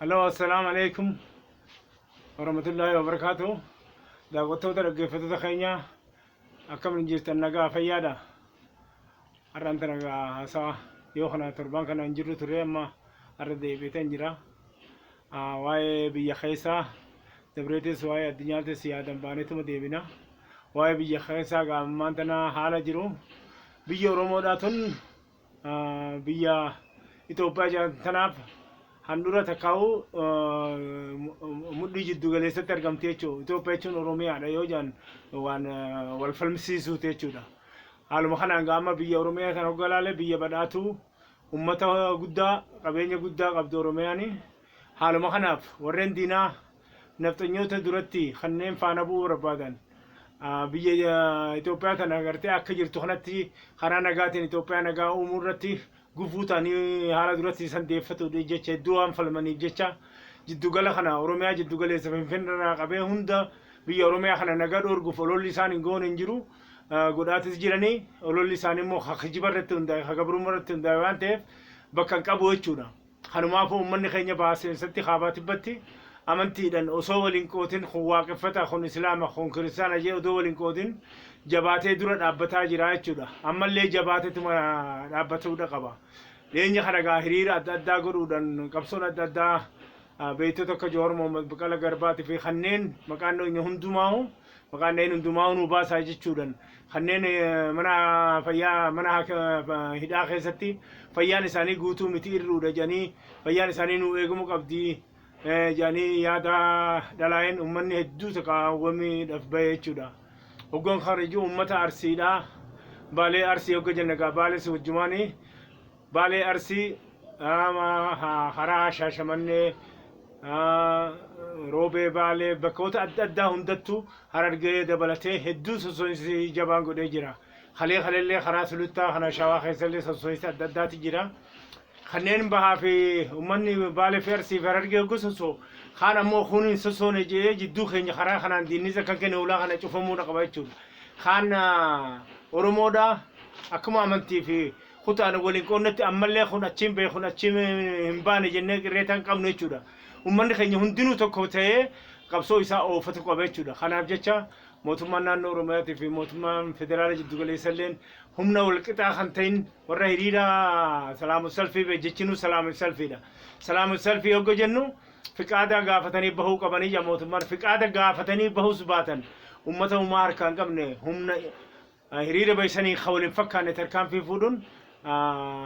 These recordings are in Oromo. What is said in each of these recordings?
Halo, assalaamu alaikum warahmatullaahi wabarakaatu. Daawwattoota dhaggeeffattoota keenya akkam jirtan nagaa fayyaadha. Har'aan tana haasaa yoo kana torbaan kana hin jirru ture amma har'a deebi'eetan jira. Waa'ee biyya keessaa dabreetis waa'ee addunyaatis yaadan baaneetuma deebina. Waa'ee biyya keessaa ammaan tana haala jiru biyya Oromoodhaa tun biyya Itoophiyaa jedhan tanaaf handhuura takkaa'u mudhii jiddu galeessatti argamti jechuudha. Itoophiyaa jechuun Oromiyaadha yoo jedhan waan wal falmisiisuuti jechuudha. Haaluma kanaan amma biyya Oromiyaa kana hoggaa ilaale biyya badhaatuu ummata guddaa qabeenya guddaa qabdu Oromiyaani. Haaluma kanaaf warreen diinaa nafxanyoota duratti kanneen faana bu'uu barbaadan biyya Itoophiyaa tana agartee akka jirtu kanatti karaa nagaatiin Itoophiyaa nagaa uumuu irratti gufuu ta'anii haala duratti isaan deeffatu jecha hedduu waan falmaniif jecha jiddugala kana Oromiyaa jiddugaleessa Finfinnee irraa qabee hunda biyya Oromiyaa kana nagaa dhoorguuf ololli isaan hin goone hin jiru. Godhaatis jiranii ololli isaanii immoo kijiba irratti hundaa'e gabrummaa irratti hundaa'e waan ta'eef bakka hin qabu jechuudha. Kanumaafuu uummanni keenya baha seensatti kaabaa tibbatti amantiidhaan osoo waliin qootin kun waaqeffata kun islaama kun kiristaana jee odoo waliin qootin jabaatee dura dhaabbataa jira jechuudha. Ammallee jabaateetuma dhaabbatuudha qaba. Dhiyeenya kana gaa hiriira adda addaa godhuudhaan qabsoon adda addaa beektota akka Jowaar Mohammad Baqqala Garbaatii fi kanneen maqaan dhooyne hundumaa'u maqaan dhaheen hundumaa'u nu baasaa jechuudhaan kanneen mana fayyaa mana hidhaa keessatti fayyaan isaanii guutuu miti irruudha jedhanii fayyaan isaanii nu eegamuu qabdi jedhanii yaada dhalaa'een uummanni hedduu taqaawwamiidhaaf bahe jechuudha. Hoggan khariju uummata Arsiidha. Baalee Arsii hogga jenna egaa Baalees wajjumaanii Baalee Arsii karaa Shaashamannee Roobee Baalee bakkoota adda addaa hundattuu Harargee dabalatee hedduu sosso'iinsi jabaan godhee jira. Kalee kaleellee karaa Sulultaa kana Shawaa keessallee sosso'iinsi adda addaati jira. Kanneen bahaa fi uummanni Baalee fi Arsii fi Harargee hogga sossoo'u kaan ammoo kun hin sossoone jedhee jidduu keenya karaa kanaan diinnis akka kenne ulaa kana cufamuudha qaba jechuudha. Kaan Oromoodha akkuma amantii fi kutaan waliin qoonnetti ammallee kun achiin bahe kun achiin hin baane jennee qirreetaa hin qabnu jechuudha. Uummanni keenya hundinuu tokko ta'ee qabsoo isaa oofatu qaba jechuudha. Kanaaf jecha mootummaan naannoo Oromiyaatii fi mootummaan federaala jiddu galeessalleen humna wal qixaa kan ta'in warra hiriira salaamu salfii bahe jechinuu salaamu salfiidha. Salaamu salfii hogga jennu fiqaada gaafatanii bahuu qabanii jaa mootummaan fiqaada gaafatanii bahus baatan uummata humaa harkaa hin qabne humna hiriira baysanii kan wal hin fakkaanne tarkaanfii fuudhuun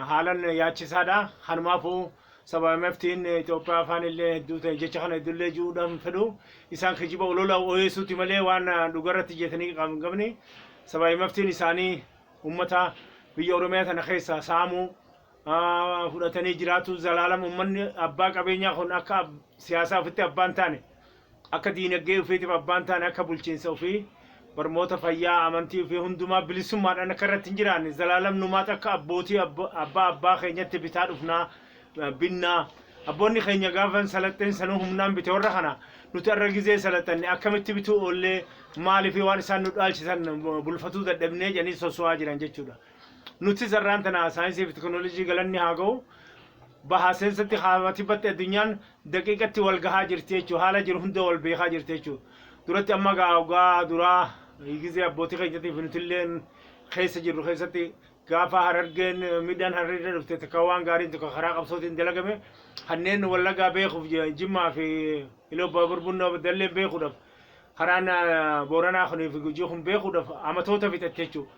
haalan yaachisaadha. Kanumaafuu sababa maftiin Itoophiyaa afaan illee hedduu ta'e jecha kana hedduullee ji'uudhaan fedhu isaan kijiba olola oyeessuuti malee waan dhugarratti jetanii hin qabne sababa maftiin isaanii uummata biyya Oromiyaa tana keessaa saamuu fudhatanii jiraatu zalaalam uummanni abbaa qabeenyaa kun akka siyaasaa ofitti abbaan taane akka diinagdee ofiitiif abbaan taane akka bulchiinsa ofii barmoota fayyaa amantii ofii hundumaa bilisummaadhaan akka irratti hin jiraanne zalaalam numaat akka abbootii abbaa abbaa keenyatti bitaa dhufnaa binnaa abboonni keenya gaafa salaxxeen sanuu humnaan bite warra kana nuti har'a gizee salaxanne akkamitti bituu oollee maaliif waan isaan nu dhaalchisan bulfatuu dadhabnee jedhanii sosso'aa jiran jechuudha. Nutis har'aan tana saayinsii fi teknooloojii galanni haa ga'u. Bahaa seensatti haabatibbatti addunyaan daqiiqatti wal gahaa jirti jechuudha. Haala jiru hunda wal beekaa jirti jechuudha. Duratti amma gaa duraa gizee abbootii keenyatiif nutilleen keessa jirru keessatti gaafa Harargeen midhaan Harargee dhufte takka waan gaariin tokko karaa qabsootiin dalagame kanneen Wallagaa beekuuf Jimmaa fi Iluu Baabur Bunnoo Baddalleen beekuudhaaf karaan Booranaa kunii fi Gujii kun beekuudhaaf amatoota fixatte jechuudha.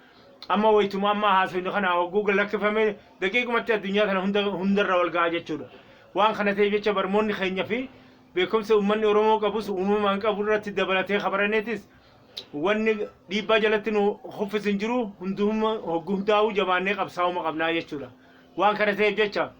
Amma wayituma amma haasofni kana hogguu lakkifame daqiiqumatti addunyaa kana hunda hundarra wal gahaa jechuudha. Waan kana ta'eef jecha barmoonni keenya fi beekumsa uummanni Oromoo qabus uumamaan qabu irratti dabalatee kabaraneetis wanni dhiibbaa jalatti nu kuffisu hin jiru hunduma hogguu hundaa'uu jabaannee qabsaa'uma qabnaa jechuudha. Waan kana ta'eef jecha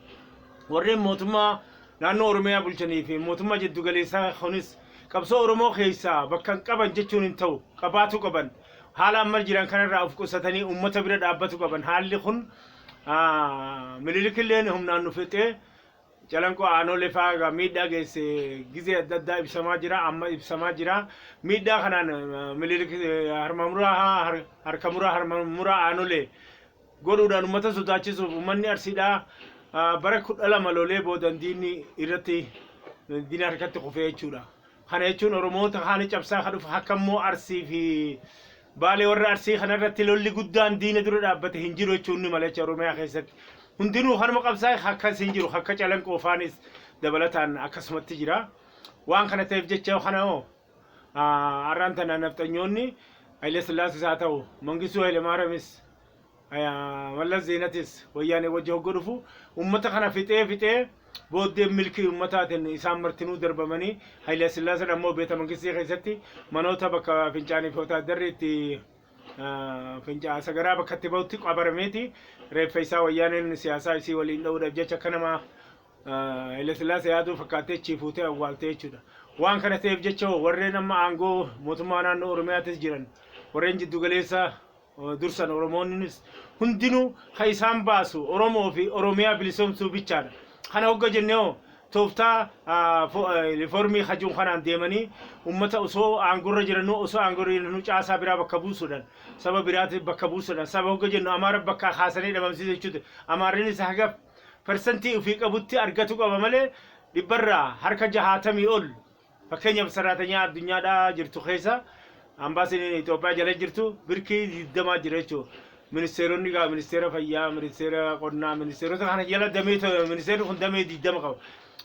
warreen mootummaa naannoo Oromiyaa bulchanii fi mootummaa jiddu galeessaa kunis qabsoo Oromoo keessaa bakka hin qaban jechuun hin ta'u qabaatu qaban. Haala amma jiran kanarraa of qusatanii uummata bira dhaabbatu qaban. Haalli kun Minilikilleen humnaan nu fixee Calanqoo aanolee fa'aa miidhaa geesse gizee adda addaa ibsamaa jira amma ibsamaa jira. Miidhaa kanaan Minilik harma muraa harka muraa harma muraa aanolee godhuudhaan uummata sodaachisuuf uummanni Arsiidhaa bara 12 lolee boodan diinni irratti diina harkatti kufee jechuudha. Kana jechuun Oromoota kaani cabsaa kan dhufu akka immoo Arsii fi Baalee warra Arsii kanarratti lolli guddaan diina dura dhaabbate hin jiru jechuun ni mala jecha Oromiyaa keessatti. Hundinuu kanuma qabsaa'e akkas hin jiru akka Calanqoo faanis dabalataan akkasumatti jira. Waan kana ta'eef jecha kana hoo har'aan tana nafxanyoonni Haile Sillaasis haa ta'u Mangistuu Haile Maaramis Mallas Zeenatis wayyaanee wajji hogga dhufu ummata kana fixee fixee booddee milkii ummataatiin isaan martinuu darbamanii Haile Sillaasen ammoo beeta mangistii keessatti manoota bakka fincaanii fi wotaaddarri itti fincaa sagaraa bakka itti bahutti qabarameeti reeffa isaa wayyaaneen siyaasaa isii waliin dha'uudhaaf jecha akka nama Haile Sillaasee yaaduu fakkaattee achii fuutee awwaaltee jechuudha. Waan kana ta'eef jecha warreen amma aangoo mootummaa naannoo Oromiyaatis jiran warreen jiddu galeessa dursan Oromoonnis hundinuu kan isaan baasu Oromoo fi Oromiyaa bilisoomsuu bichaadha. Kana hogga jennee hoo tooftaa riiformii hajuun kanaan deemanii uummata osoo aangorra jiranuu osoo aangorra jiranuu caasaa biraa bakka buusuudhaan saba biraatiif bakka buusuudhaan saba hogga jennu Amaara bakka kaasanii dhabamsiisuu jechuudha. Amaarrinis haga persentii ofii qabutti argatu qaba malee dhibbarraa harka jahaatamii ol fakkeenyaaf saraatanyaa addunyaadhaa jirtu keessa ambaasiin Itoophiyaa jala jirtu birkii digdamaa jira jechuudha. Ministeeronni gaa ministeera fayyaa, ministeera qonnaa, ministeerota kana jala damee ministeerri kun damee 20 qaba.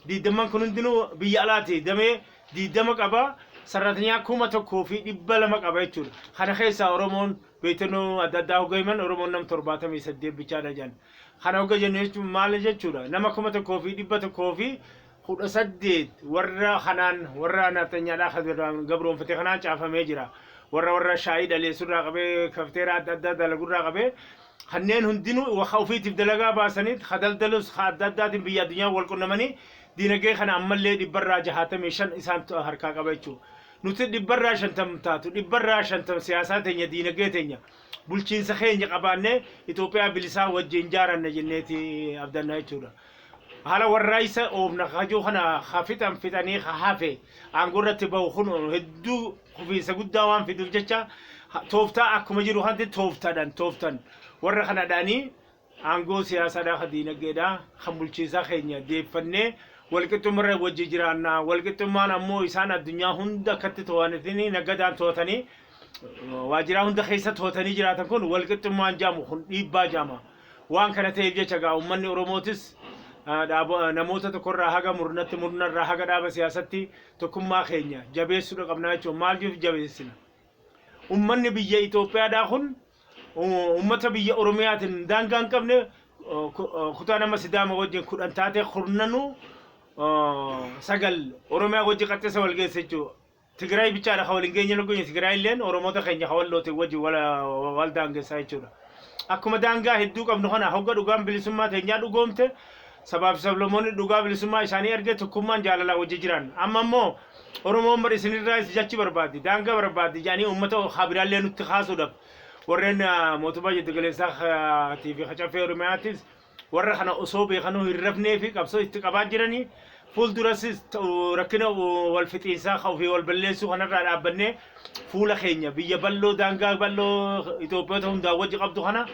Digdamman kun hundinuu biyya alaati damee 20 qaba. Saraatanyaa 1200 qaba jechuudha. Kana keessaa Oromoon beektanuu adda addaa hogga himan Oromoon nam 78 bichaadha jedhan. Kana hogga jennu jechuun maal jechuudha? Nama 1118 warra kanaan warra nafxanyaadhaa gabroonfate kanaan caafamee jira. Warra shaayii dhaleessurraa qabee kafteera adda addaa dalagurraa qabee kanneen hundinuu waxa ofiitiif dalagaa baasaniit ka daldalus ka adda addaatiin biyya addunyaa wal qunnamanii diinagdee kana ammallee 65% isaan harkaa qaba jechuudha. Nuti 50% taatu 50% siyaasaa teenya diinagdee teenya bulchiinsa keenya qabaannee Itoophiyaa bilisaa wajjin jaaranna jenneeti abdanna jechuudha. Haala warraayisa oofna kajuu kana ka fixan fixanii ka hafe aangoo irratti bahu kun hedduu kufiinsa guddaa waan fiduuf jecha tooftaa akkuma jiru kanatti tooftaadhaan tooftan warra kana dhaanii aangoo siyaasaadhaa ka diinagdeedhaa kan bulchiinsaa keenya deeffannee walqixxummarra wajji jiraannaa walqixxummaan ammoo isaan addunyaa hunda akkatti to'atanii naggadaan to'atanii waajjiraa hunda keessa to'atanii jiraatan kun walqixxummaan jaamu kun dhiibbaa jaama. Waan kana ta'eef jecha gaa uummanni Oromootis namoota tokkorraa haga murnatti murnarraa haga dhaaba siyaasatti tokkummaa keenya jabeessuudha qabnaa jechuun maal jabeessina. Uummanni biyya Itoophiyaadhaa kun uummata biyya Oromiyaatiin daangaa hin qabne kutaa nama Sidaama wajjin 10 taatee kurnanuu sagal Oromiyaa wajjin qaxxisa wal geesse jechuudha. Tigraay bichaadha kan waliin geenye loggoonye Tigraay illeen Oromoota keenya kan wallootiin wajjin wal daangessaa jechuudha. Akkuma daangaa hedduu qabnu kana hogga dhugaan bilisummaa teenyaa dhugoomte sabaaf sablammoonni dhugaa bilisummaa isaanii argee tokkummaan jaalalaa wajji jiran. Amma immoo Oromoon bar isinirraa jachi barbaaddi daangaa barbaaddi jedhanii uummata habiraallee nutti kaasuudhaaf warreen mootummaa jiddu galeessaa fi caffee Oromiyaattis warra kana osoo beekanuu hin rafnee fi qabsoo itti qabaa jiranii fuuldurasis rakkina wal fixiinsaa ofii wal balleessuu kanarraa dhaabbannee fuula keenya biyya bal'oo daangaa bal'oo Itoophiyoota hundaa wajji qabdu kana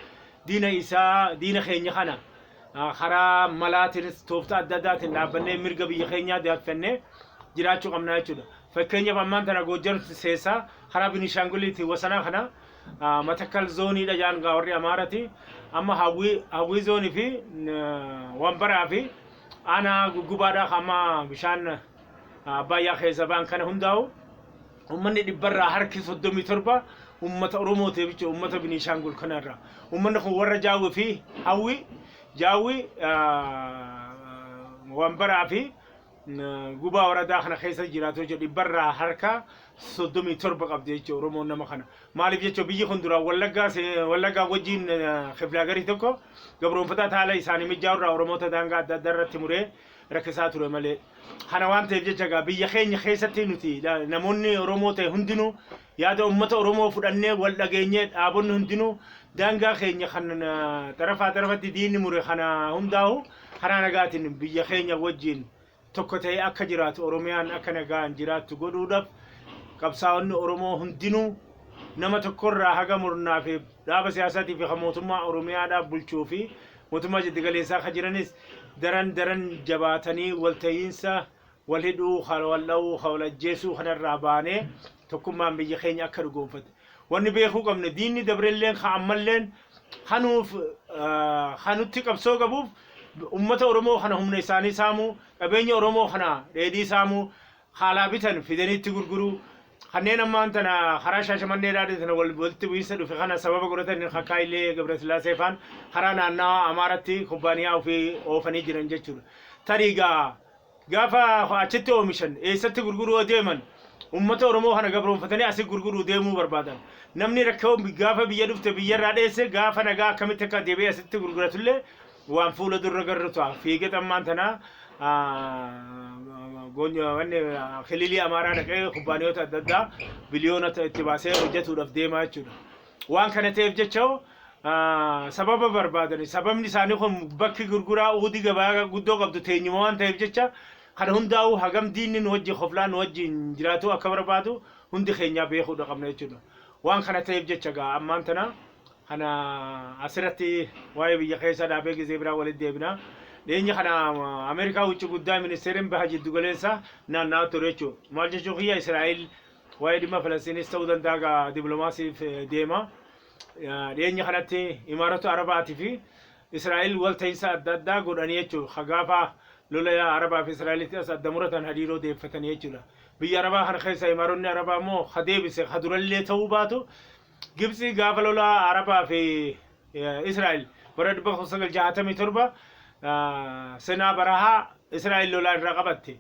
diina isaa diina keenya kana karaa malaatiinis tooftaa adda addaatiin dhaabbannee mirga biyya keenyaa deeffannee jiraachuu qabnaa jechuudha. Fakkeenyaaf ammaan tana Goojjam seessaa karaa Binishaanguliitiin wasanaa kana Matakkal zooniidha jaan gaa warri Amaarati. Amma hawwii zoonii fi Wambaraa fi aanaa guggubaadhaa amma bishaan Abbaayyaa keessa ba'an kana hundaa'u uummanni 37% uummata Oromooti jechuudha uummata Binishaangul kanarra. Uummanni kun warra Jaawwii fi Hawwii Jaawwii Wambaraa fi gubaa waradaa kana keessa jiraatu jechuudha 37% qabdi jechuudha Oromoon nama kana. Maaliif jechuudha biyyi kun duraan Wallaggaa Wallaggaa wajjin kiflaagarii tokko gabroonfataa taala isaanii mijaa'urraa Oromoota daangaa adda addaa irratti muree rakkisaa ture malee. Kana waan ta'eef jecha egaa biyya keenya keessatti nuti namoonni Oromoo ta'e hundinuu yaada uummata Oromoo fudhannee wal dhageenyee dhaabonni hundinuu daangaa keenya kan xarafaa xarafatti diinni mure kana hundaa'u karaa nagaatiin biyya keenya wajjin tokko ta'ee akka jiraatu Oromiyaan akka nagaan jiraattu godhuudhaaf qabsaa'onni Oromoo hundinuu nama tokkorraa haga murnaa fi dhaaba siyaasaatii fi kan mootummaa Oromiyaadhaaf bulchuu fi mootummaa jiddugaleessaa kan jiranis daran daran jabaatanii walta'iinsa Wal hidhuu, wal dha'uu, wal ajjeesuu kanarraa baanee tokkummaan biyya keenya akka dhugoomfate. Wanni beekuu qabne diinni dabrelleen ka ammalleen hanuuf hanutti qabsoo qabuuf ummata Oromoo kana humna isaanii saamuu, qabeenya Oromoo kana dheedhii saamuu, haalaa bitan fidaniitti gurguruu, kanneen ammaan tana karaa Shaashamanneedhaa tana walitti bu'iinsa dhufe kana sababa godhatan akka Hayilee Gabrasillaasee faan karaa naannawaa Amaaratti kubbaaniyaa ofii oofanii jiran jechuudha. Tarii gaa gaafa achitti oomishan eessatti gurguruu deeman ummata Oromoo kana gabroonfatanii asii gurguruu deemuu barbaadan. Namni rakkoo gaafa biyya dhufte biyyarraa dheesse gaafa nagaa akkamitti akka deebi'ee asitti gurguratullee waan fuula dura garru ta'a. Fiigee ammaan tana kililii Amaaraa dhaqee kubbaaniyoota adda addaa biliyoona itti baasee hojjetuudhaaf deemaa jechuudha. Waan kana ta'eef jecha sababa barbaadani. Sababni isaanii kun bakki gurguraa uudii gabaa guddoo qabdu teenyuma waan ta'eef jecha kana hundaa'uu hagam diinni nu wajjin koflaa nu wajjin jiraatu akka barbaadu hundi keenyaa beekuudha qabna jechuudha. Waan kana ta'eef jecha gaa ammaan tana kana asirratti waa'ee biyya keessa dhaabee gizee biraa walitti deebina. Dhiyeenya kana Ameerikaa wucci guddaa ministeeriin baha jiddu galeessa naanna'aa ture jechuudha. Maal jechuu kiyya Israa'el waa'ee dhimma Falastiinis ta'uu danda'a gaa dippiloomaasiif deema. Dhiyeenya kanatti Imaarota Arabaatii fi Israa'el walta'iinsa adda addaa godhanii jechuudha. Gaafa lola Arabaa fi Israa'elitti as adda muratan hariiroo deeffatanii jechuudha. Biyya Arabaa kana keessa Imaaronni Arabaa immoo ha deebise ha durallee ta'uu baatu Gibxii gaafa lola Arabaa fi Israa'el bara 1967 Sinaa barahaa Israa'el lolaa irraa qabatte.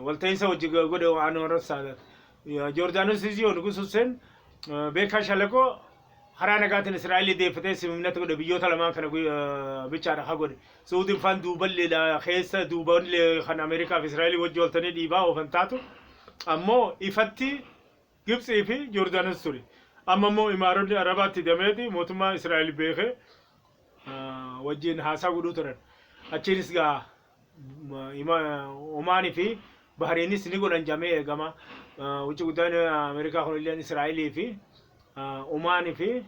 Walta'iinsa hojii godhe Anwar Saadaat. Joordaanos yoo Nugus Hussein beekaa shalaqoo karaa nagaatiin Israa'el deeffatee simimnata godhe biyyoota lamaan kana bichaadha ha godhe. Suudiin faan duuballee keessa duuballee kan Ameerikaa fi Israa'el wajji waltanii dhiibaa oofan taatu ammoo ifatti Gibxii fi Joordaanos ture. Amma immoo Imaaronni Arabaatti dameeti mootummaa Israa'el beekee wajjin haasaa godhuu turan. Achiinis gaa Omaanii fi Bahariinis ni godhan jamee eegama. Wucci guddaan Ameerikaa kunillee Israa'elii fi Omaanii fi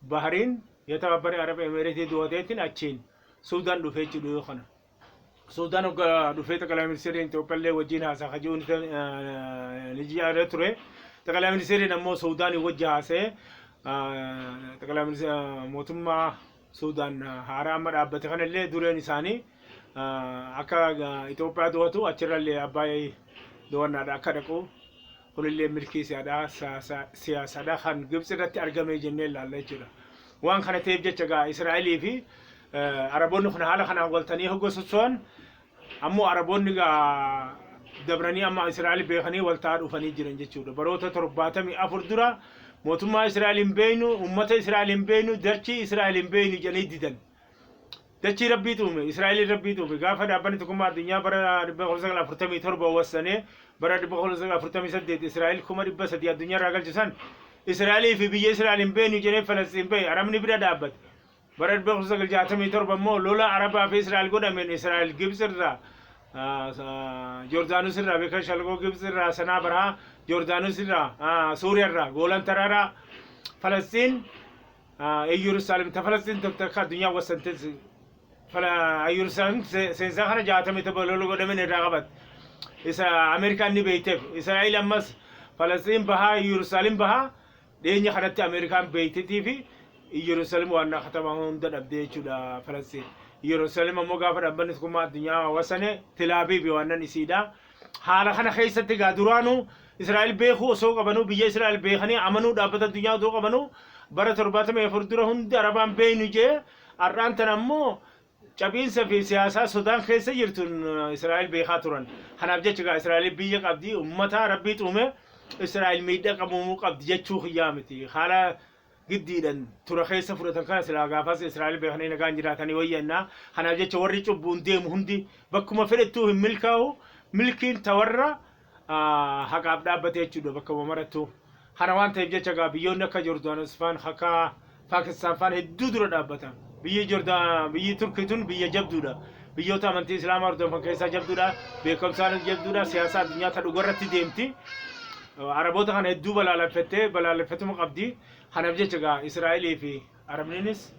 Bahariin Yatababbare Arab Emireetii du'ateetiin achiin Suudaan dhufee jechuudha kana. Suudaan hoggaa dhufee xaqalaa ministeeriin Itoophiyaallee wajjin haasaa kaji'uun ni jiyaaree ture. Xaqalaa ministeeriin ammoo Suudaanii wajji haasa'ee xaqalaa mootummaa Suudaan haaraa amma dhaabbate kanallee dureen isaanii akka Itoophiyaa du'atu achirrallee Abbaay do'annaadha akka dhaqu kunillee milkii siyaasaadha kan Gibxi irratti argame jennee ilaalla jechuudha. Waan kana ta'eef jecha gaa Israa'elii fi Araboonni kun haala kanaan waltanii hogga socho'an ammoo Araboonni gaa dabranii amma Israa'el beekanii waltaa dhufanii jiran jechuudha. Baroota 74 dura mootummaa Israa'el hin beeknu, uummata Israa'el hin beeknu, dachii Israa'el hin beeknu jedhanii didan. Dachii Rabbiitu uume, Israa'eliin Rabbiitu uume. Gaafa dhaabbanni tokkummaa addunyaa bara 1947 wassanee bara 1948 Israa'el 300,000 addunyaa irraa galchisan Israa'elii fi biyya Israa'el hin beeknu jedhee Falastiin bahe Arabni bira dhaabbate. Bara 1967 immoo lola Arabaa fi Israa'el godhameen Israa'el Gibxi irraa Joordaanos irraa beekan shalqoo Gibxi irraa Sanaa barahaa Joordaanos irraa Suuriyaa irraa Goolan Taraaraa Falastiin Iyyerusaalem ta Falastiin takka akka addunyaa wasantes Iyyerusaalem seensaa kana 67 lola godhameen irraa qabatte. Isa Ameerikaan ni beekteef Israa'el ammas Falastiin bahaa Iyyerusaalem bahaa dhiyeenya kanatti Ameerikaan beektetii fi Iyyerusaalem waan katamaa hunda dhabdee jechuudha Falastiin. Iyyerusaalem ammoo gaafa dhaabbanni tokkummaa addunyaa wasane Tilaabiibi waan isiidha. Haala kana keessatti egaa duraanuu Israa'el beekuu osoo qabanuu biyya Israa'el beekanii amanuu dhaabbata addunyaa osoo qabanuu bara 74 dura hundi Arabaan beeknu jee har'aan tana ammoo cabiinsa fi siyaasaa sodaan keessa jirtun Israa'el beekaa turan. Kanaaf jecha egaa Israa'el biyya qabdi uummata Rabbii uume Israa'el miidhaa qabuu qabdi jechuu kiyyaa miti. Haala giddiidhaan tura keessa fudhatan kana silaa gaafas Israa'el beekanii nagaan jiraatanii wayyannaa. Kanaaf jecha warri cubbuun deemu hundi bakkuma fedhettuu hin milkaa'u. Milkiin tawarra haqaaf dhaabbate jechuudha bakka marattu. Kana waan ta'eef jecha egaa biyyoonni akka Jordaanos faan akka Paakistaan faan hedduu dura dhaabbatan. Biyyi Jordaan biyyi Turkii tun biyya jabduudha. Biyyoota amantii Islaamaa hordofan keessaa jabduudha. Beekumsaan jabduudha. Siyaasa addunyaa ta dhugarratti deemti. Araboota kana hedduu balaaleffattee balaaleffatuma qabdi. Kanaaf jecha egaa Israa'elii fi Arabniinis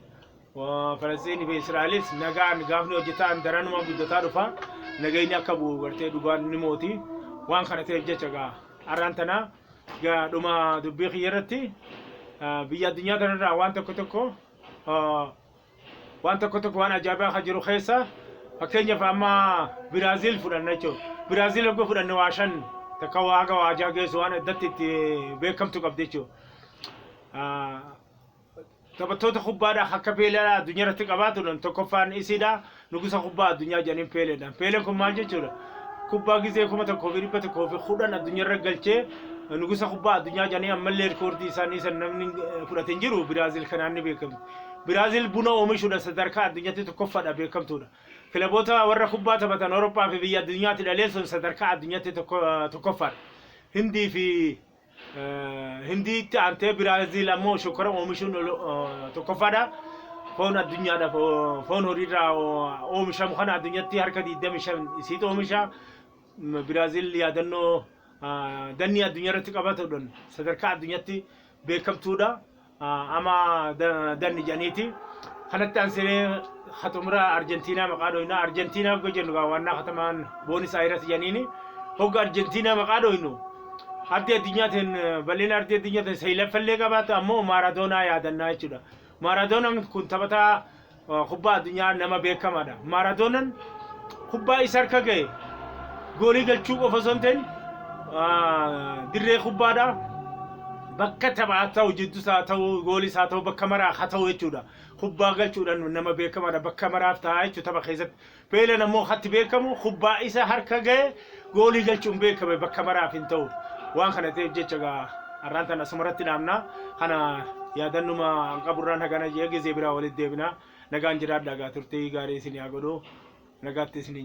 Falasxiinii fi Israa'elis nagaan gaafni hojjetaan daranuma guddataa dhufa. Nagayni akka bu'u gartee dhugaan ni mooti. Waan kana ta'eef jecha gaa har'aan tana gaa dhuma dubbii kiyya irratti biyya addunyaa tanarraa waan tokko tokko waan tokko tokko waan ajaa'ibaa kan jiru keessa fakkeenyaaf amma Biraaziil fudhanna jechuudha. Biraaziil hogga fudhanne waa shan takka waa haga waa jaha geessu waan addatti itti beekamtu qabdi jechuudha. Taphattoota kubbaadhaa akka Peeleedhaa addunyaa irratti qabaatuudhaan tokkoffaan isiidha. Nugusa kubbaa addunyaa jedhaniin Peeleedhaan. Peeleen kun maal jechuudha? Kubbaa gizee 1110 addunyaa irra galchee nugusa kubbaa addunyaa jedhanii ammallee rikoordii isaanii san namni fudhate hin jiru. Biraazil kanaan ni beekamti. Biraazil buna oomishuudha sadarkaa addunyaatti tokkoffaadha beekamtuudha. Kilaboota warra kubbaa taphatan Awurooppaa fi biyya addunyaatti dhaleen sun sadarkaa addunyaatti tokkoffaadha. Hindii fi Hindiitti aantee Biraaziil ammoo shokkora oomishuun tokkoffaadha. Foon addunyaadhaaf foon horiirraa oomishamu kana addunyaatti harka 25 isiitu oomisha. Biraaziil yaadannoo dannii addunyaa irratti qabatuudhaan sadarkaa addunyaatti beekamtuudha. Ama danni jedhaniiti. Kanatti aansee xumura Arjentiinaa maqaa dhoyna. Arjentiinaa hogga jennu gaa waannaa katamaan Boonis Ayiras jedhaniini. Hogga Arjentiinaa maqaa dhoynu ardii addunyaatiin bal'ina ardii addunyaatiin sayilaffallee qabaatu ammoo Maaradoonaa yaadannaa jechuudha. Maaradoonaan kun taphataa kubbaa addunyaa nama beekamaadha. Maaradoonaan kubbaa isa harka ga'e goolii galchuu qofa osoo hin ta'in dirree kubbaadha. Bakka taphaa ta'u jiddus haa ta'u goolis haa ta'u bakka maraa haa ta'u jechuudha. Kubbaa galchuudhaan nama beekamaadha. Bakka maraaf ta'a jechuudha tapha keessatti. Peeleen ammoo hatti beekamu kubbaa isa harka ga'e goolii galchuun beekame bakka maraaf hin ta'u. Waan kana ta'eef jecha gaa har'aan tana asumarratti dhaabna. Kana yaadannuma qaburraan hagana jee gizee biraa walitti deebina. Nagaan jiraadhaa gaa turtii gaarii isin haa godhu. Nagaatti isin.